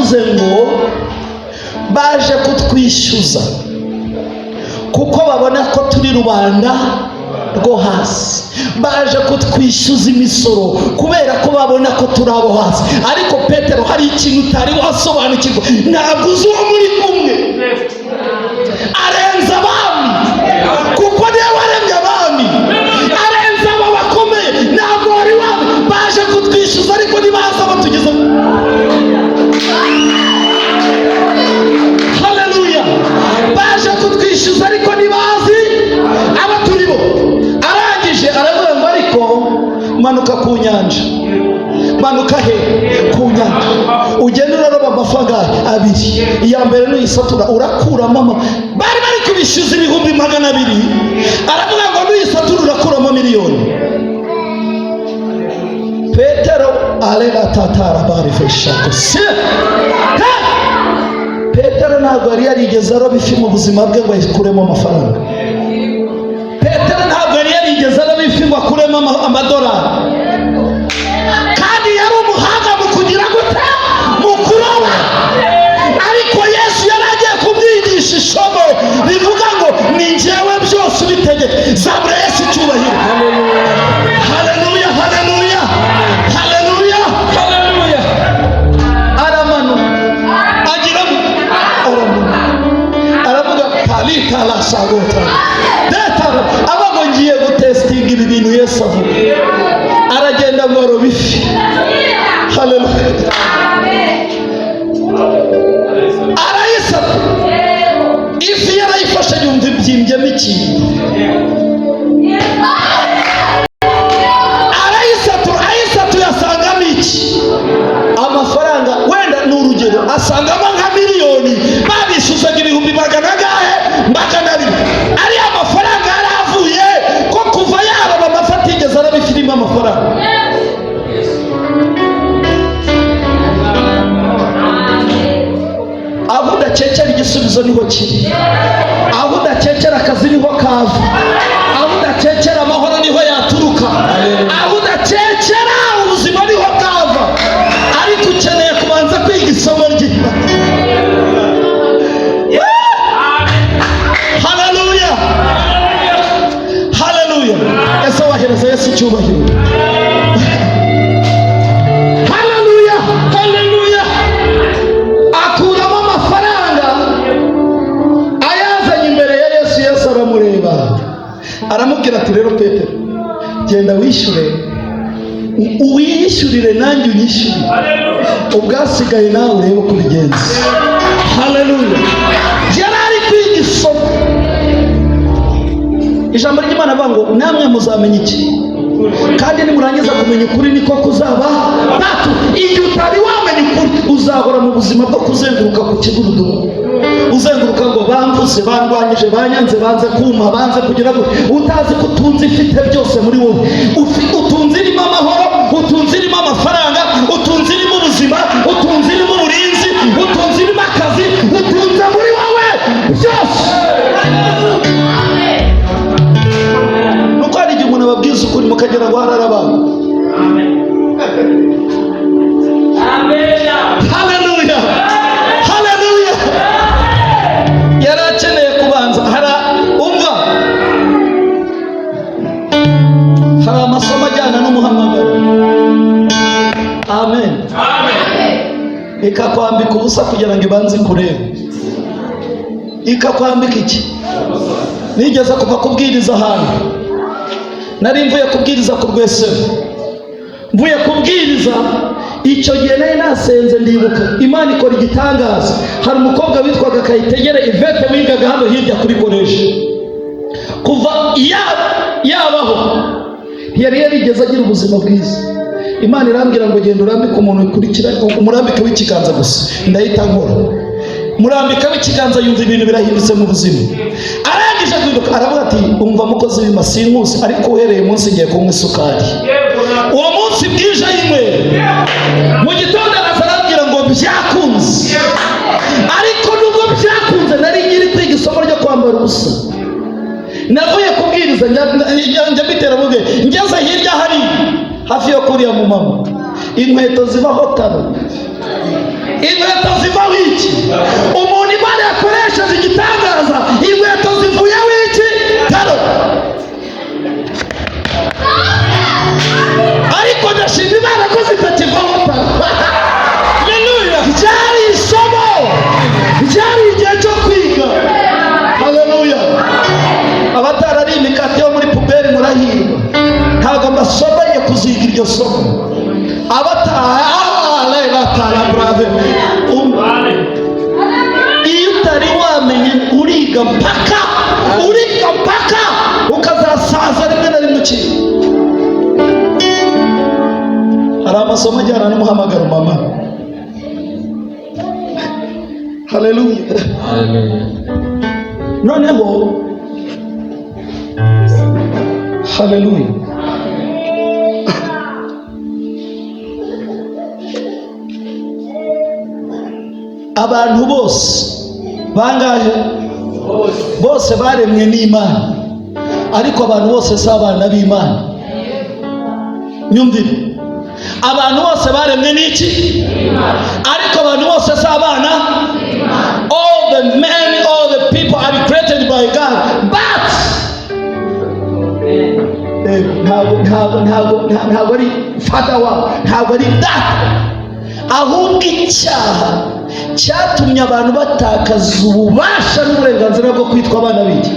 Yaravuze ngo baje kutwishyuza kuko babona ko turi rubanda rwo hasi, baje kutwishyuza imisoro kubera ko babona ko turi abo hasi. Ariko Petero, hari ikintu utari wasobanukirwa: ntabwo uzi uwo muri kumwe. Arenze abami, kuko niwe waremye abami. Arenze aba bakomeye. Ntabwo wari wami. Baje kutwishyuza, ariko ntibaza batugeze. Haleluya! Baje kutwishyuza, ariko ntibazi abo turi bo. Arangije aravuga ngo: "Ariko manuka ku nyanja." Manuka he? Ku nyanja. Ugenda uraroba amafi angahe? Abiri. Iya mbere nuyisatura urakuramo ama bari kubishyuza 200,000. Aravuga ngo nuyisatura urakuramo miliyoni. Petero arera tatara barifeshako se. Petero ntabwo yari yarigeze aroba ifi mu buzima bwe ngo ayikuremo amafaranga. Petero ntabwo yari yarigeze aroba ifi ngo akuremo amadolari, kandi yari umuhanga mu kugira gute? Mu kuroba. Ariko Yesu yari agiye kumwigisha isomo rivuga ngo ni njyewe byose ubitegeka. Zamura Yesu icyubahiro. Haleluya, haleluya, haleluya, Haleluya. Aramanuka, agira, aramanuka, aravuga talitala sagota detara, aba ngo ngiye gutestinga ibi bintu Yesu avuga. Aragenda ngo aroba ifi. Haleluya! Arayisata ifi, yarayifashe, yumva ibyimbyemo ikintu. Arayisatura, ayisatuye asangamo iki? Amafaranga. Wenda ni urugero, asangamo nka miliyoni. Babishyuzaga ibihumbi magana angahe? 200. Ariya mafaranga yari avuye ko kuva yaroba amafi atigeze araba ifi irimo amafaranga. Aho udakekera igisubizo niho kiri, aho udakekera akazi niho kava, aho udakekera amahoro niho yaturuka, aho udakekera ubuzima niho bwava. Ariko ukeneye kubanza kwiga isomo ry'Imana. Haleluya, haleluya! Ese wahereza Yesu icyubahiro? Haleluya, haleluya! Akuramo amafaranga, ayazanye imbere ya Yesu. Yesu aramureba, aramubwira ati: "Rero Petero, genda wishyure, uwiyishyurire nanjye unyishyure, ubwasigaye nawe urebe uko ubigenza." Haleluya! Yari ari kwiga isomo. Ijambo ry'Imana avuga ngo namwe muzamenya iki? Kandi nimurangiza kumenya ukuri, niko kuzaba batu. Igihe utari wamenya ukuri, uzahora mu buzima bwo kuzenguruka ku kigurudumu, uzenguruka ngo bamvuze, bandwanyije, banyanze, banze kuma, banze kugira gute, utazi ko utunze ifite byose muri wowe. Utunze irimo amahoro, utunze irimo amafaranga, utunze irimo ubuzima, utunze irimo uburinzi, utunze irimo akazi, utunze muri wowe byose. Nuko hari igihe umuntu ababwiza ukuri mukagira ngo harara abantu. Haleluya, haleluya! Yari akeneye kubanza hara umva, hari amasomo ajyana n'umuhamagaro. Amen. Ikakwambika ubusa kugira ngo ibanze ikurebe. Ikakwambika iki? Nigeze kuva kubwiriza ahantu, nari mvuye kubwiriza ku Rwesero. Mvuye kubwiriza icyo gihe nari nasenze, ndibuka Imana ikora igitangaza. Hari umukobwa witwaga Kayitegere Ivete wigaga hano hirya kuri koleji. Kuva yabaho ntiyari yarigeze agira ubuzima bwiza. Imana irambwira ngo genda urambike umuntu ukurikira, umurambike w'ikiganza gusa, ndahita nkora. Murambika w'ikiganza, yumva ibintu birahindutse mu buzima. Arangije guhinduka, aravuga ati: "Umva mukozi w'Imana, sinkuzi, ariko uhereye umunsi ngiye kunywa isukari." Uwo munsi bwije ayinywera, mu gitondo araza arambwira ngo byakunze. Ariko nubwo byakunze, nari nkiri kwiga isomo ryo kwambara ubusa. Navuye kubwiriza, njya mbitera bubwe, ngeze hirya hari hafi yo kuriya mu mama, inkweto zibaho taro, inkweto zibaho. Iyo utari wamenye, uriga mpaka, uriga mpaka ukazasaza. Rimwe na rimwe ukiga, hari amasomo ajyana n'umuhamagaro, mama. Haleluya. Haleluya. Noneho, haleluya, abantu bose bangahe? Bose baremwe n'Imana, ariko abantu bose si abana b'Imana. Nyumvire, abantu bose baremwe n'iki? Ariko abantu bose si abana. All the men, all the people are created by God, but ntabwo ari father wabo, ntabwo ari data. Ahubwo icyaha cyatumye abantu batakaza ububasha n'uburenganzira bwo kwitwa abana b'iki.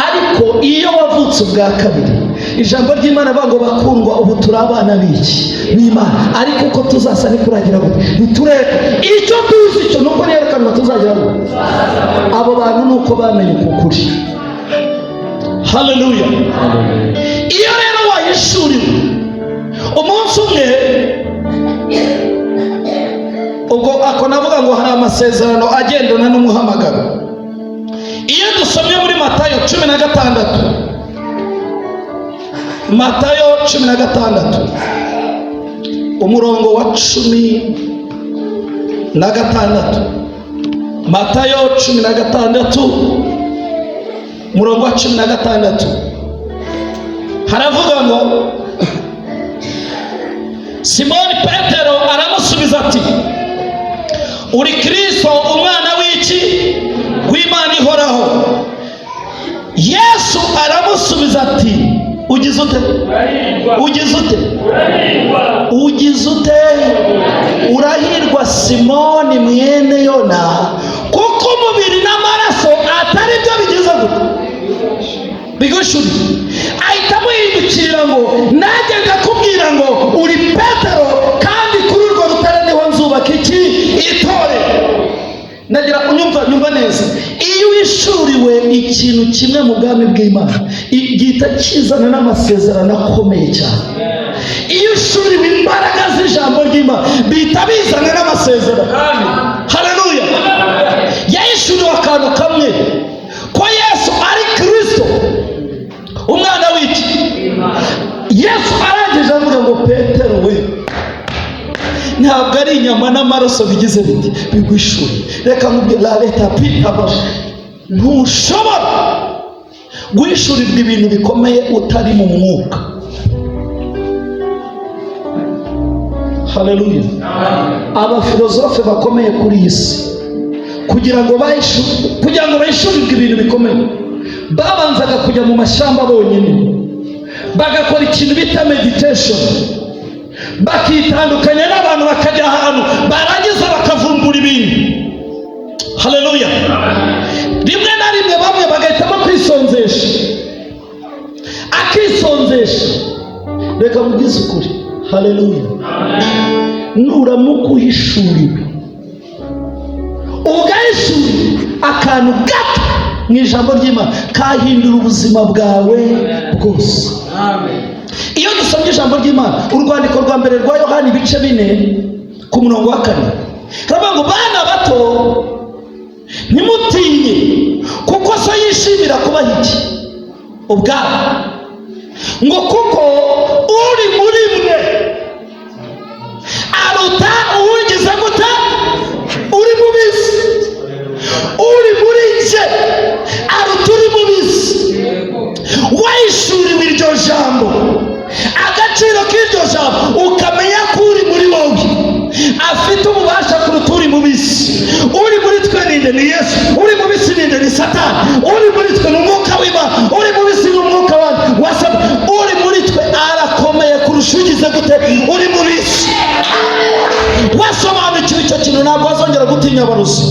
Ariko iyo wavutse ubwa kabiri, ijambo ry'Imana avuga ngo: "Bakundwa, ubu turi abana b'iki? B'Imana, ariko uko tuzasa ntituragira gute? Ntitureka. Icyo tuzi cyo ni uko niyerekanwa tuzagira gute?" Abo bantu ni uko bamenye uku kuri. Haleluya. Haleluya. Iyo rero wahishuriwe umunsi umwe, ubwo ako navuga ngo hari amasezerano agendana n'umuhamagaro. Iyo dusomye muri Matayo 16, Matayo 16, umurongo wa 16, Matayo 16, umurongo wa 16, haravuga ngo: Simoni Petero aramusubiza ati: "Uri Kirisito, umwana w'iki? W'Imana ihoraho." Yesu aramusubiza ati: "Ugize ute? Ugize ute? Ugize ute? Urahirwa, Simoni mwene Yona, kuko umubiri n'amaraso atari byo bigize gute? Biguhishuriye." Ahita amuhindukirira ngo: "Nanjye ndakubwira ngo uri Petero, kandi kuri urwo rutare niho nzubaka iki? Itorero." Ndagira unyumva, nyumva neza. Iyo wishuriwe ikintu kimwe mu bwami bw'Imana, gihita kizana n'amasezerano akomeye cyane. Iyo ushuriwe imbaraga z'ijambo ry'Imana, bihita bizana n'amasezerano. Haleluya. Yahishuriwe akantu kamwe, ko Yesu ari Kirisito, umwana w'iki? Yesu arangije avuga ngo: "Petero we, ntabwo ari inyama n'amaraso bigize biti biguhishuriye." Reka nkubwire, la leta pita, ntushobora guhishurirwa ibintu bikomeye utari mu mwuka. Haleluya. Abafilozofe bakomeye kuri iyi si, kugira ngo bahishurirwe ibintu bikomeye, babanzaga kujya mu mashyamba bonyine, bagakora ikintu bita meditation, bakitandukanya n'abantu, bakajya ahantu, barangiza bakavumbura ibintu. Haleluya. Rimwe na rimwe bamwe bagahitamo kwisonzesha, akisonzesha. Reka mubwize ukuri. Haleluya. Nuramuka uhishuriwe, ugahishuriwe akantu gato mu ijambo ry'Imana, kahindura ubuzima bwawe bwose. Iyo dusomye ijambo ry'Imana, urwandiko rwa mbere rwa Yohani, ibice 4, ku murongo wa 4, haravuga ngo: "Bana bato, ntimutinye, kuko So yishimira kubaha iki? Ubwabo. Ngo kuko uri muri mwe aruta uwugize gute? Uri mu bisi. Uri muri jye aruta uri mu bisi." Wahishuriwe iryo jambo, agaciro k'iryo jambo, ukamenya ko uri muri wowe afite ububasha kuruta uri mu bisi. Uri muri twe ninde? Ni Yesu. Uri mu bisi ninde? Ni Satani. Uri muri twe ni umwuka w'Imana. Uri mu bisi ni umwuka wa Satani. Uri muri twe arakomeye kurusha ugize gute? Uri mu bisi. Wasobanukiwe icyo kintu, ntabwo wazongera gutinya abarozi,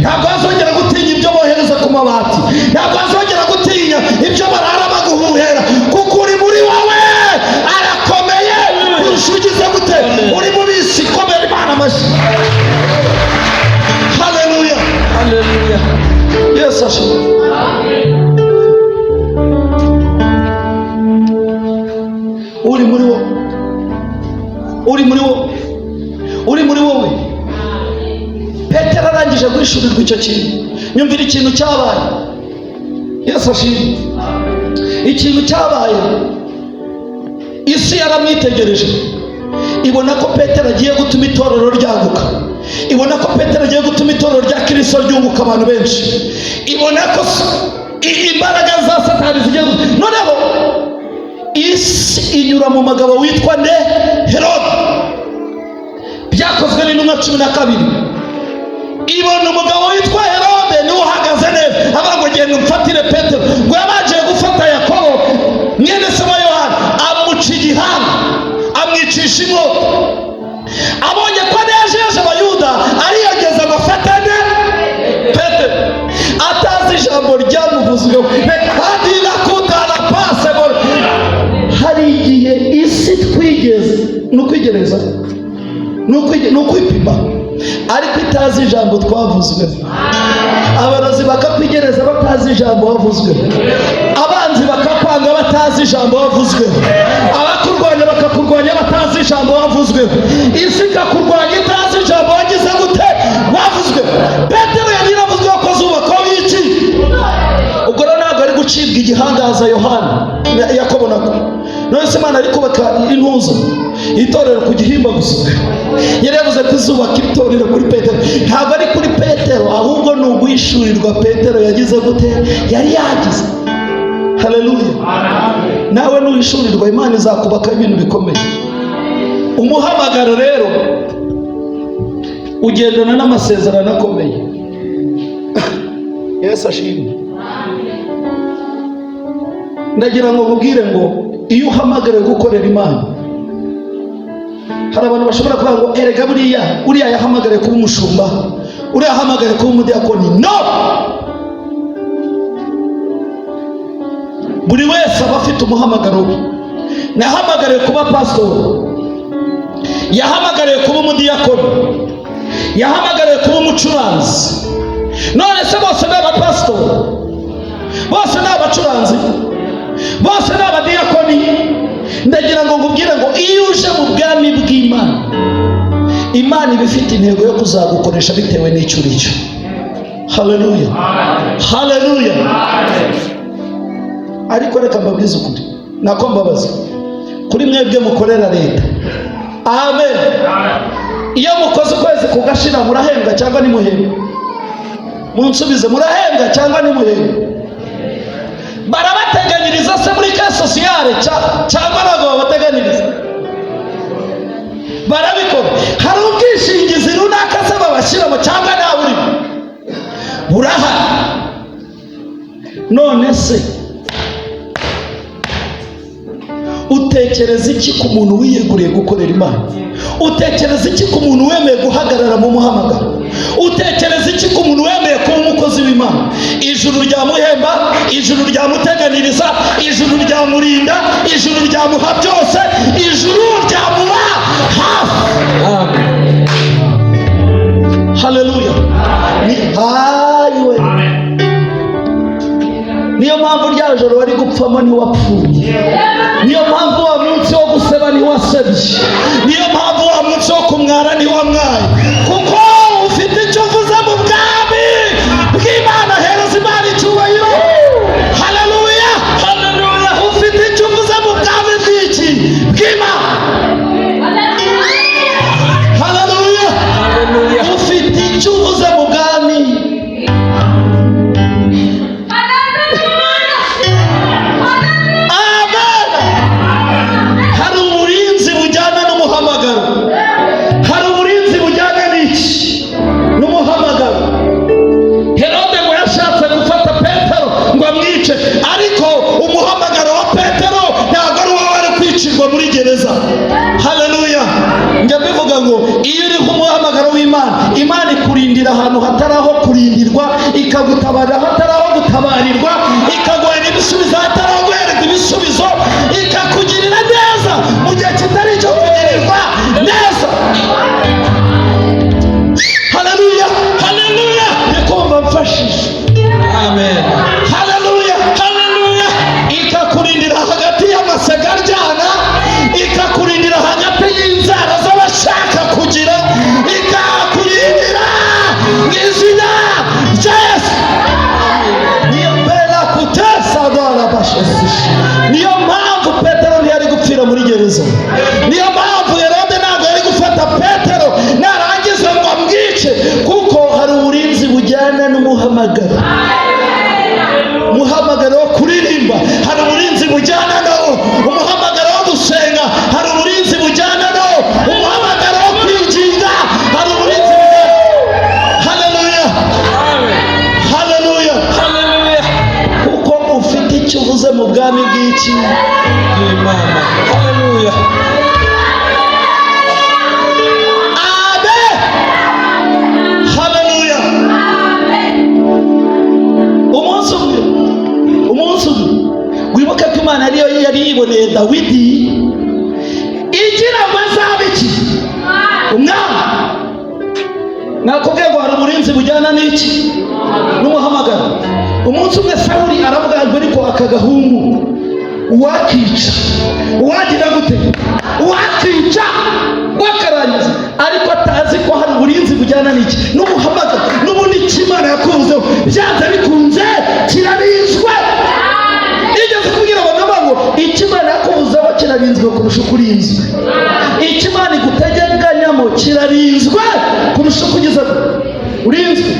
ntabwo wazongera gutinya ibyo bohereza ku mabati, ntabwo wazongera gutinya ibyo barara baguhuhera, kuko uri muri wowe arakomeye kurusha ugize gute? Uri mu bisi. Komera Imana amashyi. Haleluya. Haleluya. Yesu ashimwe. Uri muri wowe, uri muri wowe, uri muri wowe. Petero arangije guhishurirwa icyo kintu, nyumvira ikintu cyabaye. Yesu ashimwe. Ikintu cyabaye, isi yaramwitegereje, ibona ko Petero agiye gutuma itorero ryaguka, ibona ko Petero agiye gutuma itorero rya Kristo ryunguka abantu benshi, ibona ko imbaraga za Satani zigiye. Noneho isi inyura mu mugabo witwa nde? Herode. Byakozwe n'Intumwa 12. Ibona umugabo witwa Herode niwe uhagaze neza, avuga ngo genda umfatire Petero. Ngo yabanje gufata Yakobo mwene se wa Yohana, amuca igihanga, amwicisha inkota. Abonye ko anejeje Abayuda, ariyongeza ngo afatane Petero, atazi ijambo ryamuvuzweho. Hadina kutara pase. Hari igihe isi twigeze ni ukwigereza, ni ukwipima, ariko itazi ijambo twavuzweho. Abarozi bakakwigereza batazi ijambo wavuzweho, abanzi bakakwanga batazi ijambo wavuzweho, abakurwanya bakakurwanya batazi ijambo wavuzweho, isi ikakurwanya itazi ijambo wagize gute, wavuzweho. Petero yari yaravuzweho ko azubakaho iki. Ubwo rero ntabwo ari gucibwa igihangaza Yohana, Yakobo nako. None se Imana ari kubaka intuza itorero ku gihimba gusa? Yari yavuze ko izubaka itorero kuri Petero. Ntabwo ari kuri Petero, ahubwo ni uguhishurirwa Petero yagize gute, yari yagize. Haleluya. Nawe nuhishurirwa, Imana izakubaka ibintu bikomeye. Umuhamagaro rero ugendana n'amasezerano akomeye. Yesu ashimwe. Ndagira ngo nkubwire ngo iyo uhamagariwe gukorera Imana, hari abantu bashobora kuvuga ngo erega buriya uriya yahamagariwe kuba umushumba, uriya yahamagariwe kuba umudiyakoni. No, buri wese aba afite umuhamagaro we. Yahamagariwe kuba pasitori, yahamagariwe kuba umudiyakoni, yahamagariwe kuba umucuranzi. None se bose ni abapasitori, bose ni abacuranzi, bose ni abadiyakoni? Ndagira ngo nkubwire ngo iyo uje mu bwami bw'Imana, Imana iba ifite intego yo kuzagukoresha bitewe n'icyo uri cyo. Haleluya, haleluya. Ariko reka mbabwize ukuri, nako mbabaza kuri mwebwe mukorera leta. Amen. Iyo mukoze ukwezi kugashira, murahembwa cyangwa ntimuhembwa? Munsubize, murahembwa cyangwa ntimuhembwa? Barabateganyiriza se muri ka sosiyale cyangwa ntabwo babateganyiriza? Barabikora. Hari ubwishingizi runaka se babashyiramo cyangwa nta burimo? Burahari. None se utekereza iki ku muntu wiyeguriye gukorera Imana? Utekereza iki ku muntu wemeye guhagarara mu muhamagaro? Utekereza iki ku muntu wemeye kuba umukozi w'Imana? Ijuru ryamuhemba, ijuru ryamuteganiriza, ijuru ryamurinda, ijuru ryamuha byose, ijuru ryamuba hafi. Haleluya. Ni hayiwe. Niyo mpamvu rya joro wari gupfamo ntiwapfuye. Niyo mpamvu wa munsi wo guseba ntiwasebye. Niyo mpamvu wa munsi wo kumwara ntiwamwaye, kuko ufite icyo uvuze mu bwami bw'Imana. Hereza Imana icyubahiro. Haleluya, haleluya. Ufite icyo uvuze mu bwami bw'iki? Bw'Imana. Haleluya, ufite icyo uvuze mu bwami. Amen. Hari uburinzi bujyana n'umuhamagaro. Hari uburinzi bujyana n'iki? N'umuhamagaro. Herode ngo yashatse gufata Petero ngo amwice, ariko umuhamagaro wa Petero ntabwo ari uwo wari kwicirwa muri gereza. Haleluya. Njya mbivuga ngo iyo uri umuhamagaro w'Imana, Imana ikurindira ahantu hatari aho kurindirwa, ikagutabarira ahatari aho gutabarirwa, ikaguhera ibisubizo ahatari aho guhererwa ibisubizo, ikakugirira neza mu gihe kitari icyo kugirirwa neza. Bujyana n'umuhamagaro. Umuhamagaro wo kuririmba, hari uburinzi bujyana nawo. Umuhamagaro wo gusenga, hari uburinzi bujyana nawo. Umuhamagaro wo kwinginga, hari uburinzi bujyana. Haleluya! Haleluya! Haleluya. Kuko ufite icyo uvuze mu bwami bw'iki? Imana. Haleluya. Amen, haleluya. Umunsi umwe wibuke ko Imana ariyo yari yiboneye Dawidi igira ngo azabe iki? Umwami. Nakubwiye ngo hari uburinzi bujyana n'iki? N'umuhamagaro. Umunsi umwe Sawuli aravuga ngo: "Ariko aka gahungu uwakica, uwagira gute, uwakica wakarangiza." Ariko atazi ko hari uburinzi bujyana n'iki? N'umuhamagaro. N'ubundi icyo Imana yakuvuzeho, byanze bikunze kirarinzwe. Igeze kubwira abantu ngo icyo Imana yakuvuzeho kirarinzwe kurusha uko urinzwe. Icyo Imana igutegekanyamo kirarinzwe kurusha uko ugeze urinzwe.